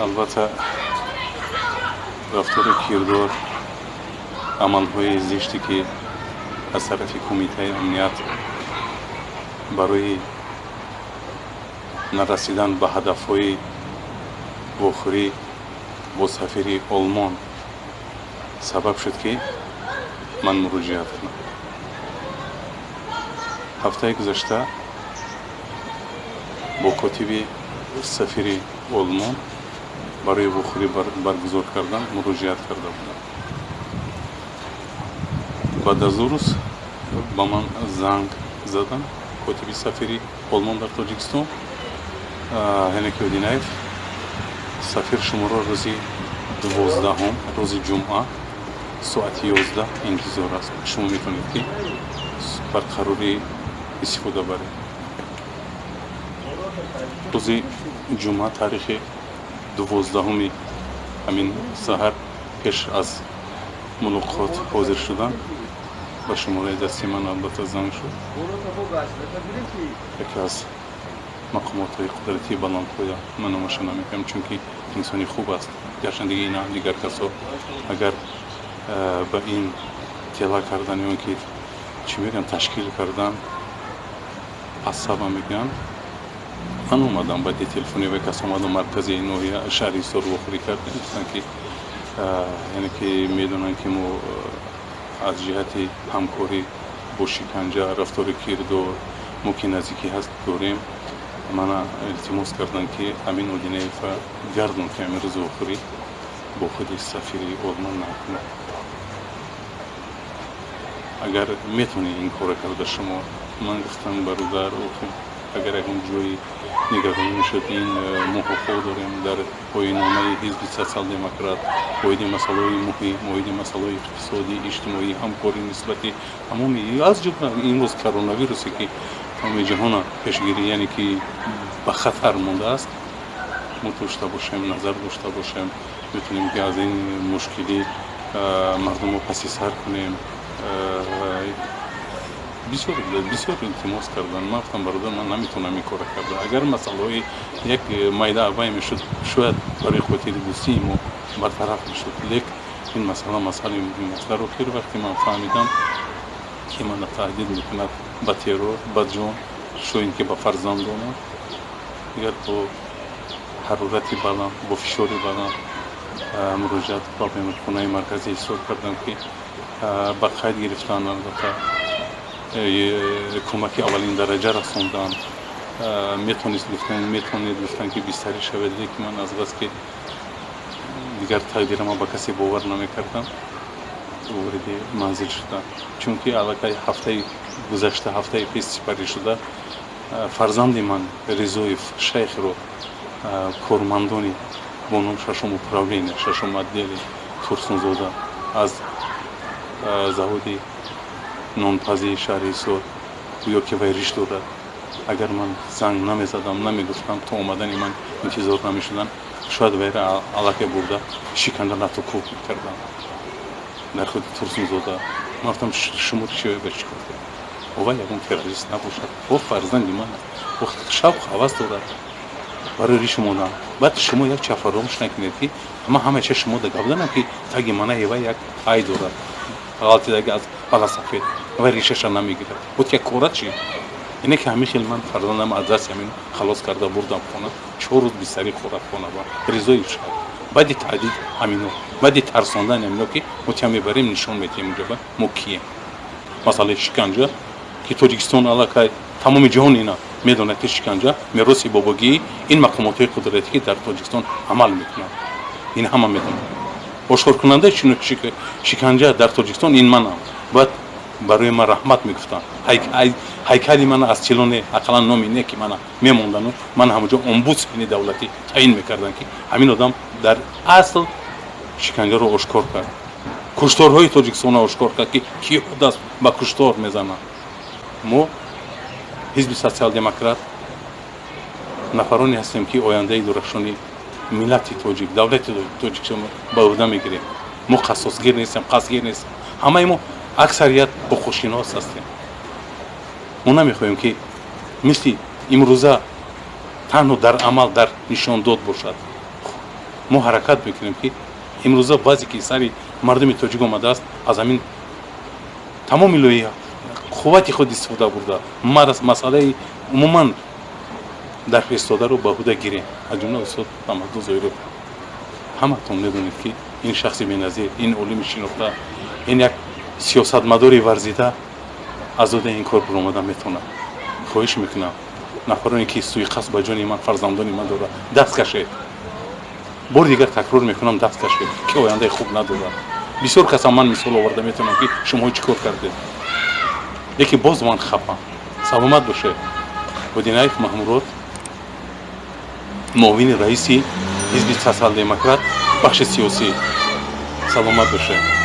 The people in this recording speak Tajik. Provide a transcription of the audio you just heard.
Албатта, рафтору кирдор, амалҳои зиште, ки аз тарафи Кумитаи амният барои нарасидан ба ҳадафҳои вохӯрӣ бо сафири Олмон сабаб шуд, ки ман муроҷиат кунам. Ҳафтаи гузашта бо котиби сафири Олмон барои вохӯрӣ баргузор кардан муроҷиат карда будам. Баъд аз 2 рӯз ба ман занг заданд котиби сафири Олмон дар Тоҷикистон: «Ҳенеки Одинаев, сафир шуморо рӯзи 12-ҳум, рӯзи ҷумъа, соати 11 интизор аст. Шумо метавонед, ки барқарорӣ истифода баред». Рӯзи ҷумъа, таърихи 12-ҳуми ҳамин саҳар, пеш аз мулоқот ҳозир шудан, ба шумораи дасти ман албатта занг шуд. Яке аз мақомотҳои қудратии баландпоя, ман номаша намегӯям, чунки инсони хуб аст, гарчанде ина дигар касо агар ба ин тела кардан ё ки чӣ мегӯянд, ташкил кардан, пассаба мегӯянд. Ман омадам, баъди телефони вай кас омадам маркази ноҳия, шаҳри Ҳисор, вохӯрӣ кардем. Гуфтанд, ки яъне ки медонанд, ки мо аз ҷиҳати ҳамкорӣ бо шиканҷа, рафтори кирдор мо ки наздикӣ ҳаст дорем. Мана илтимос карданд, ки Амин Одинаева гардон, ки ҳамин рӯзи вохӯрӣ бо худи сафири Олмон накунад. Агар метавонӣ ин корро карда шумо. Ман гуфтам: «Бародар, агар ягон ҷои нигаронӣ мешуд, ин мо ҳуқуқ дорем дар оинномаи ҳизби Социал-Демократ оиди масъалаҳои муҳим, оиди масъалаҳои иқтисодӣ, иҷтимоӣ, ҳамкорӣ нисбати тамоми, аз ҷумла имрӯз коронавирусе, ки тамоми ҷаҳона пешгирӣ, яъне ки ба хатар мондааст, мо дошта бошем, назар дошта бошем, метавонем, ки аз ин мушкилӣ мардумро паси сар кунем». Бисёр бисёр илтимос карданд. Ман гуфтам: «Бародар, ман наметавонам ин корро карда. Агар масъалаҳои як майда аввай мешуд, шояд барои хотири дӯстии мо бартараф мешуд, лек ин масъала масъалаи муҳим аст». Дар охир, вақте ман фаҳмидам, ки мана таҳдид мекунад ба террор, ба ҷон, шояд ки ба фарзандонам, дигар бо ҳарорати баланд, бо фишори баланд муроҷиат ба беморхонаи марказии Ҳисор кардам, ки ба қайд гирифтан, албатта, кӯмаки аввалин дараҷа расонданд. Метавонист, гуфтан, метавонед, гуфтан, ки бистарӣ шавед, лекин ман азбаски дигар тақдирама ба касе бовар намекардам, вориди манзил шудам, чунки аллакай ҳафтаи гузашта, ҳафтаи пеш сипарӣ шуда, фарзанди ман Ризоев Шайхро кормандони бо ном шашум управления, шашум отдели Турсунзода аз заводи нонпазии шаҳри Ҳисор, гӯё ки вай риш дорад. Агар ман занг намезадам, намегуфтам, то омадани ман интизор намешуданд, шояд вайра аллакай бурда шиканда, лату кӯб мекардам дар худи Турсунзода. Ман гуфтам: «Шумо чӣ ба чӣ кор кардед? Вай ягон террорист набошад, о фарзанди ман аст, шавқу ҳавас дорад барои риш мондан». Баъд шумо як чиз фаромӯш накунед, ки ман ҳама чиз шумо да гап занам, ки таги манаи вай як ай дорад, ғалтидаги аз баласафед, вай ришаша намегирад. Вот як кора чи ине, ки ҳамин хел ман фарзандам аз дасти ҳамин халос карда бурдам хона. 4 рӯз бистарӣ хӯрад хона ба Ризои шаб, баъди таҳдид ҳамино, баъди тарсондани ҳамино, ки мо тя мебарем, нишон медиҳем инҷоба мо кием. Масъалаи шиканҷа, ки Тоҷикистон аллакай тамоми ҷаҳон ина медонад, ки шиканҷа мероси бобогии ин мақомотҳои қудратӣ, ки дар Тоҷикистон амал мекунанд, ин ҳама медонанд. Ошкоркунандаи шиканҷа дар Тоҷикистон ин манам. Бояд барои ман раҳмат мегуфтанд, ҳайкали мана аз чилоне, ақаллан номи не, ки мана мемондану ман ҳамаҷо омбудсмени давлатӣ таъин мекарданд, ки ҳамин одам дар асл шиканҷаро ошкор кард, кушторҳои Тоҷикистонро ошкор кард, ки киҳо даст ба куштор мезананд. Мо, ҳизби Социал-Демократ, нафароне ҳастем, ки ояндаи дурахшони миллати тоҷик, давлати Тоҷикистонро ба ӯҳда мегирем. Мо қассосгир нестем, қасдгир нестем. Ҳамаи мо аксарият ҳуқуқшинос ҳастем. Мо намехоҳем, ки мисли имрӯза танҳо дар амал, дар нишондод бошад. Мо ҳаракат мекунем, ки имрӯза вазъе ки сари мардуми тоҷик омадааст, аз ҳамин тамоми лоиҳа қуввати худ истифода бурда, масъалаи умуман дар пештодаро ба ҳуда гирем. Аз ҷумла устод Маҳмадулло Зоиров. Ҳаматон медонед, ки ин шахси беназир, ин олими шинохта, ин як сиёсатмадори варзида аз уҳдаи ин кор баромада метавонад. Хоҳиш мекунам, нафароне ки суиқасд ба ҷони ман, фарзандони ман дорад, даст кашед. Бори дигар такрор мекунам, даст кашед, ки ояндаи хуб надорад. Бисёр касам ман мисол оварда метавонам, ки шумоҳо чӣ кор кардед, лекин боз ман хафам. Саломат бошед. Одинаев Маҳмурод, муовини раиси Ҳизби Социал-Демократ, бахши сиёсӣ. Саломат бошед.